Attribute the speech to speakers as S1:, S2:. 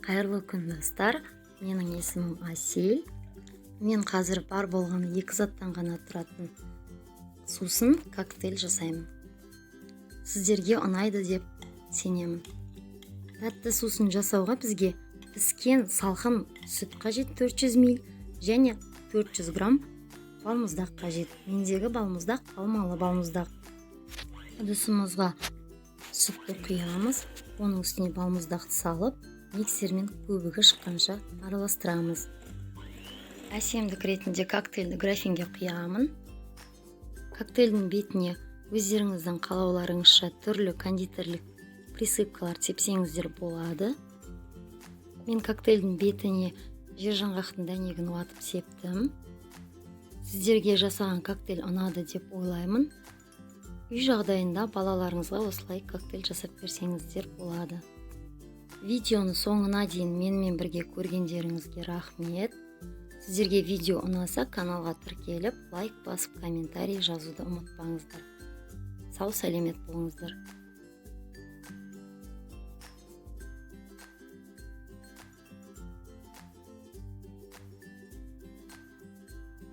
S1: Қайырлы күн, достар! Менің есімім Әсел. Мен қазір бар болғаны екі заттан ғана тұратын сусын коктейль жасаймын. Сіздерге ұнайды деп сенемін. Тәтті сусын жасауға бізге піскен салқын сүт қажет, 400 мл, және 400 грамм балмұздақ қажет. Мендегі балмұздақ алмалы балмұздақ. Ыдысымызға сүтті құямыз, оның үстіне балмұздақты салып, миксермен көбігі шыққанша араластырамыз. Әсемдік ретінде коктейльді графинге құямын. Коктейльдің бетіне өздеріңіздің қалауларыңызша түрлі кондитерлік присыпкалар сепсеңіздер болады. Мен коктейльдің бетіне жер жаңғақтың дәнегін уатып септім. Сіздерге жасаған коктейль ұнады деп ойлаймын. Үй жағдайында балаларыңызға осылай коктейль жасап берсеңіздер болады. Видеоны соңына дейін менімен бірге көргендеріңізге рахмет. Сіздерге видео ұнаса, каналға тіркеліп, лайк басып, комментарий жазуды ұмытпаңыздар. Сау сәлемет болыңыздар!